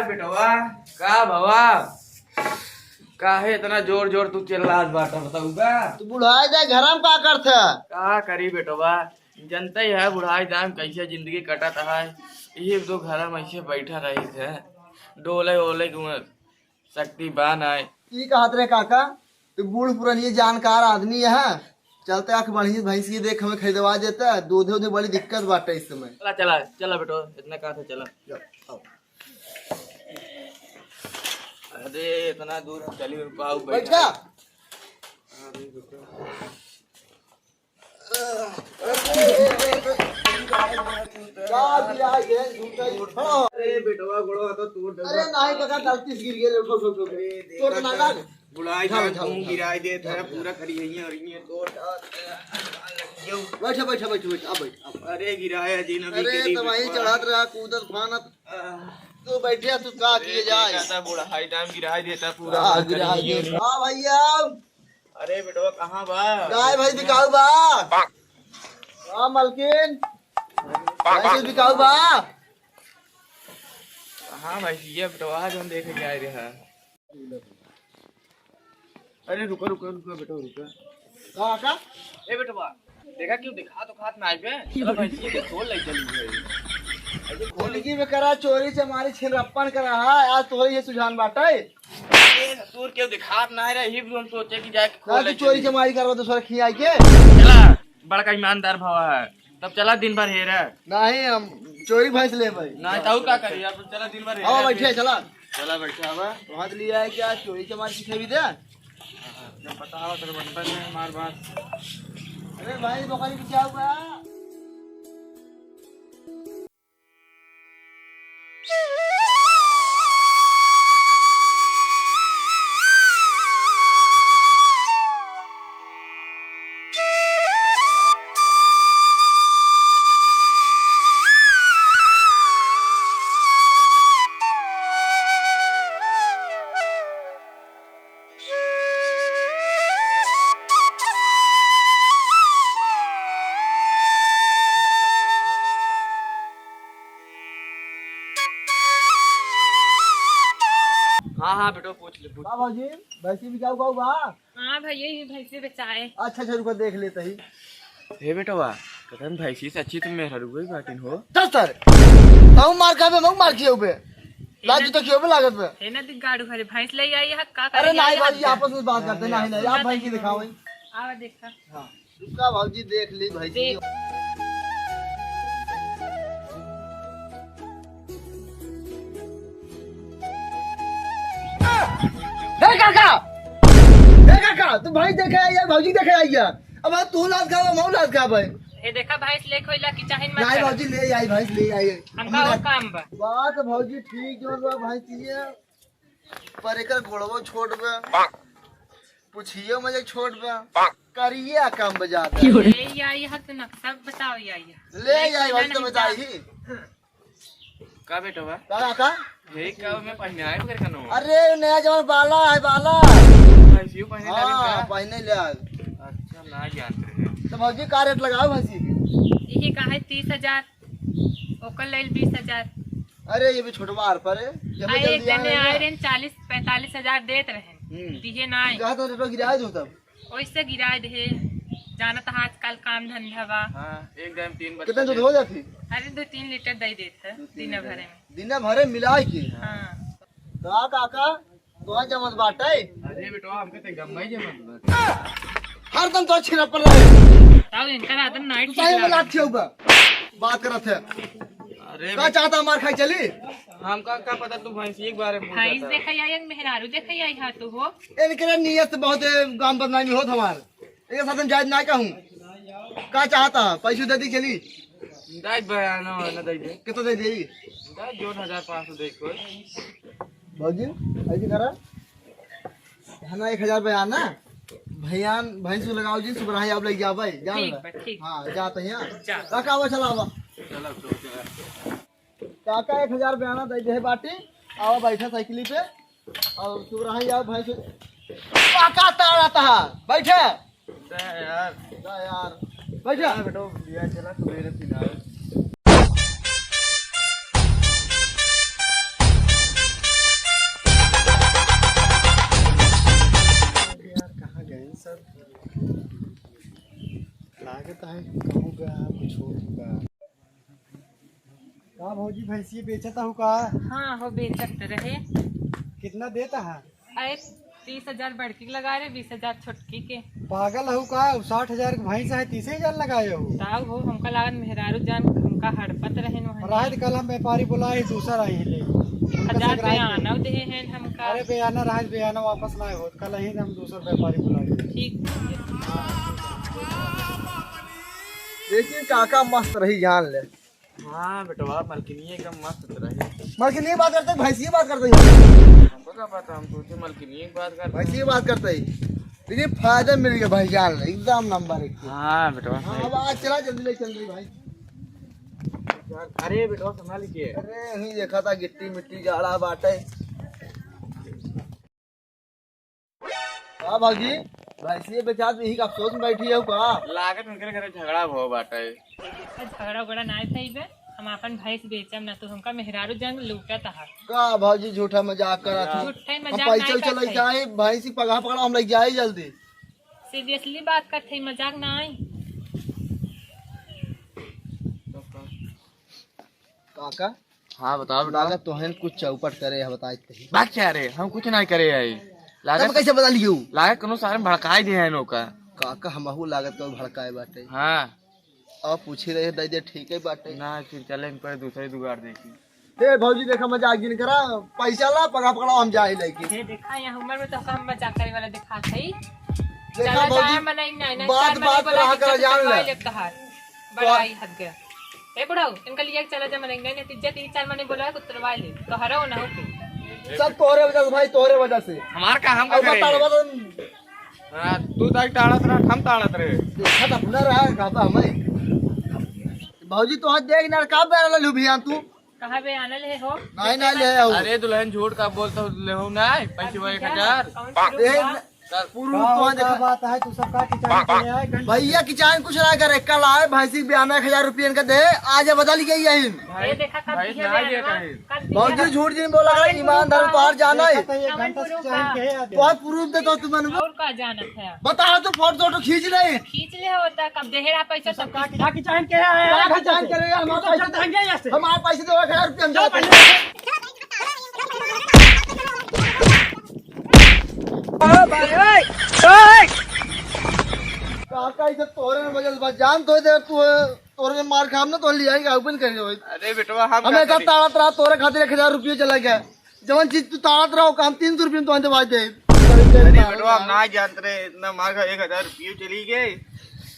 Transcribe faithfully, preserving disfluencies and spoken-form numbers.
बेटवा, का भवा? काहे इतना जोर जोर तू चिल्लात बाटा, बताऊ बा? तू बुढ़ाई दे, घर में का करत है? का करी बेटवा, जनते ही है बुढ़ाई दाम कैसे जिंदगी कटत है। एक दो घर में ऐसे बैठा रही थे, डोले ओले के शक्ति बा नाय। ई कहत रहे काका, तू बूढ़ पुरानिये जानकार आदमी है, चलते आके बढ़िया भैंसी देख हमें खरीदवा देता, दूधे उधे बड़ी दिक्कत बाटे इस समय। चला, चला, चला बेटो, इतना कहा था, चला। चल, आओ। अरे, इतना दूर हम चली पाऊ बैठ जा। अरे, रुको। अरे बेटवा, गोड़वा तो तोड़ दे। अरे नाही काका, गलती से गिर गए। उठो, उठो, उठो। अरे, देख चोट ना काका, लाग। बुढ़ाई उठाओ, जान उठाओ, तू उठाओ। गिराई देत है, पूरा खड़ी है, ये और ये तोड़। बैठा, बैठा, बैठा, बैठा, अब बैठ, अब। अरे, गिराया जी ना, अरे, तो वहीं चढ़त रहा, कूदत फानत। तू बैठे, तू का किए जाए? देखा था, बुढ़ाई दाम गिराई देता पूरा। हाँ, गिराई देता। हाँ, भैया। अरे बेटवा, कहाँ बा? गाय भैंस बिकाऊ बा? हाँ, मलकिन। भैंस बिकाऊ बा? कहाँ भैंसिया बेटवा, जौन देखे के आए रहे हैं। अरे रुका, रुका, रुका बेटा, रुका। का, का? ए बेटवा, देखा क्यों दिखा तो खात ना आइबे? चला भैंसिया के खोल ले चली गई। अरे खोल जिंदगी में करा चोरी चमारी छिनरप्पन करा है, आज तोहरे ये सुझान बाटे। ए ससुर, क्यों दिखात ना रहे, ही भी हम सोचे कि जाके खोल ना ले तू चोरी चली। चमारी करवा दूसरा खिया के। चला, बड़का ईमानदार भवा है, तब चला दिन भर हेरा। नहीं, हम चोरी भैंस ले भाई। नहीं, तऊ का करी, अब चला दिन भर आओ हेरा बैठे, फिर। चला। चला बैठा बा। वहाँ तो लिया है क्या? चोरी चमारी सिखाई भी दे। जब पता हो तो बनता नहीं हमारे पास। अरे भाई, बकरी को क्या हुआ? हाँ, हाँ, बेटो, पूछ ले, पूछ। का भौजी, भैंसी बिकाऊ काऊ बा? हाँ भैया, ये भैंसे बेचाए। अच्छा, अच्छा, रुको, देख लेते ही। हे बेटवा, कतन भैंसी से अच्छी तुम मेहरारू ही बाटिन हो। चल सर, मऊ मार खाबे, मऊ मार खियौबे। लाज तो खियौबे लागत बे। हे ना दिख गाड़ू हरे, भैंस ले आई है, का अरे करे नहीं आई भाई, है? आपस में बात करते, नहीं, नहीं, आप भैंसी दिखाओ। आवा देखा। हाँ। रुका भौजी, देख ली भैंसी। देख। ए काका, ए काका, तू भैंस देखे आई है, भौजी देखे आई है। अब तू लात खावा, मऊ लात खावा। ए देखा भैंस ले खोइला की चाहिन मत नहीं कर। भौजी ले आई, भैंस ले आई। हमका और काम बा। बात भौजी ठीक जोन बा भैंस ये। पर एकर गोड़वो छोट बा, पुछियो में जे छोट बा, करिया कम बजाता। ले आई है तो नक्शा बताओ आई है। ले आई, भौजी तो बताई ही। का बेटा बा? का, का? हे का में पहने आए बगैर कनो? अरे, नया जमाना बाला है, बाला। भैंसियो पहने लागे हाँ, का? पहने ले आए। अच्छा, ना जानते हैं। तो भौजी, का रेट लगाओ भैंसी के? यही का है तीस हजार, ओकर लेल बीस हजार। अरे, ये भी छोटवा आर पर है। जब आ, जल्दी एक जने आए ना। आए रहे, चालीस पैंतालीस हजार देत रहे, हम्म। दिए ना आए। कहा तो रेटवा गिराए दो तब। ओइसे गिराए दे, जानत है आजकल काम धंधा बा। हाँ, एक टाइम तीन बच्चे कितना दूध हो जाती? अरे, दो तीन लीटर दे देत है दो तीन दिन लीटर। भरे में। दिन भरे मिलाए के? हाँ। का काका, तोहा जमत बाटे? अरे बेटवा, हमके ते गम्मा ही जमत बाटे। हरदम तो छिनर पर रहे। ताऊ इनका आदत नाइट तू सही में लात छेऊ बा। बात करत है। अरे का चाहता हमार खाई चली? हमका का पता तू भैंस एक बारे में भैंस देखा या एक मेहरारू देखा या यहाँ तू हो। इनके नियत बहुत गांव बदनामी होत हमार। एक साथ हम जायज ना कहूँ। का चाहता है? पैसे दे दी चली। दाई बयाना वाला दे दे। कितना दे दे? दाई जोन हजार पाँच सौ दे कोई। भौजी, ऐसे करा। है ना, एक हजार बयाना। भैयान, भैंस को लगाओ जी, सुबह आप लग जाओ भाई। जान ठीक बा, ठीक। हाँ, जाते हैं। जा। काका, वो चला हुआ। चलो, तो चला। काका एक हजार बयाना दे दे बाटी, आओ बैठा साइकिल पे, और तू रहा यार भैंस। काका ताड़ा तहा, बैठा। जा यार। जा यार, बैठा। चला बेटो, बिया चला, सवेरे पिलाओ। अब भौजी, भैंसिया बेचत हूँ का? हाँ हो, बेचत रहे। कितना देता है? अरे, तीस हजार बड़की के लगा रहे, बीस हजार छोटकी के। पागल हऊ का? उ साठ हजार के भैंस है, तीस हजार लगाए हो। ताऊ हो, हमका लागत मेहरारू जान हमका हड़पत रहे न वहने। रात कल हम व्यापारी बुलाए, दूसर आई ले। उनका हजार सगराई पे। बयाना देहे हैं हमका। अरे बयाना रहे, बयाना वापस ना हो, कल ही हम दूसर व्यापारी बुलाए। ठीक। देखिए काका मस्त रही जान ले। हाँ बेटवा, मलकिनी एकदम मस्त रही। मलकिनी बात करते, भैंसी बात करते। हमको का पता, हम सोचे मलकिनी की बात करते। भैंसी बात करते। लेकिन फायदा मिल गया भाई जान, एकदम नंबर एक के। हाँ बेटवा, हाँ, सही। अब आज चला जल्दी ले चल रही भाई। अरे बेटवा, संभाल के। अरे, यहीं देखा था, गिट्टी मिट्टी जाड़ा बाटे। का भौजी, भैंसिया बेचात यही का अफसोस में बैठी हो का? लागत उनके घरे झगड़ा भो बाटे। झगड़ा उगड़ा ना भई बे, हम आपन भैंस बेचम ना, तू हमका मेहरारू जंग लूटत हा। का भौजी झूठा मजाक करत हो? झूठे हम मजाक पैसा नहीं उसा करत लेके है। आए, भैंसी पगहा पकड़ा, हम लेके जाए जल्दी। सीरियसली बात करत है, मजाक ना आई। काका, हाँ, बताओ बेटा। लागत तोहन कुछ चौपट करे है, बताइत ही। बात क्या रे, हम कुछ नहीं करे है। लागत तब कैसे बता लियो? लागत कोनो सारे भड़काई दे हैं नौका। काका, हमहू लागत को भड़काए बाटे। हाँ। अब पूछी रहे, दे दे, ठीक है बाटे। ना, फिर चले इन पर दूसरे जुगाड़ देखी। ए भौजी, देखा मजाक जिन करा, पैसा ला, पगा पकड़ा, हम जाए लेके। ए देखा, यहाँ उम्र में तो हम मजाक करे वाला दिखात है। देखा चला भौजी, जाए, मनई नहीं, नहीं, बात, चार मनई बात बोला कहा कि करा, इज्जत जान उतरवा ले। ले तोहार। बड़ा तो आई हद गया। ए बुढ़ऊ, इनका लिए चला जा, मनई नहीं, नहीं, इज्जत ही चार मनई बोला है, उतरवा ले। तोहरा हो ना हो के। सब तोहरे वजह से भाई, तोहरे वजह से। हमार का हम का अब करे? ताड़वा तो हाँ, तू ताई ताड़त रहा, हम ताड़त रहे। देखा तो अपना रहा, का तो हमें। भौजी, तो आज देख ना, का बेरा ले लू भियान तू? कहाँ बे आनल है हो? नहीं, नहीं ले आओ। अरे दुल्हन, झूठ का बोलत हो, ले हो ना, पैसे वो एक हजार। कौन सा ए, रूपा? पुरुष का तो का देखा। बात है, तू सब का किचान के ले आए, घंटा भैया किचान कुछ ना करे, कल आए, भैंसी बयाना एक हजार रुपया इनका दे, आज बदल गई है इन। ये देखा, कब भाई, दिया ना बे ये आना? कहीं। कब दिया? भौजी झूठ जिन बोला करे, ईमान धर्म तोहार जाना है। देखा तो ये कौन घंटा से पुरुष किचान का? के है, आज। बहुत प्रूफ दे तो तुमन। और का जानत है? बताओ तो, फोटो वोटो खींच ले। खींच ले होता, कब देहरा पैसा सब का किचान के है? का किचान के है? हमारे पैसे दे। हमारे पैसे दो, एक हजार रुपया हम जाते हैं। काका, इधर तोरे में बजल बा, जान तो दे तू, तोरे में मार खाम ना तो ले आएगा, ओपन कर दे। अरे बेटवा, हम हमेशा ताड़त रहा, तोरे खातिर एक हजार रुपये चला गया। जवन चीज तू ताड़त रहा, काम तीन सौ रुपये में तो दे। अरे बेटवा, हम ना जानत रहे, इतना महंगा एक हजार रुपये चली गए।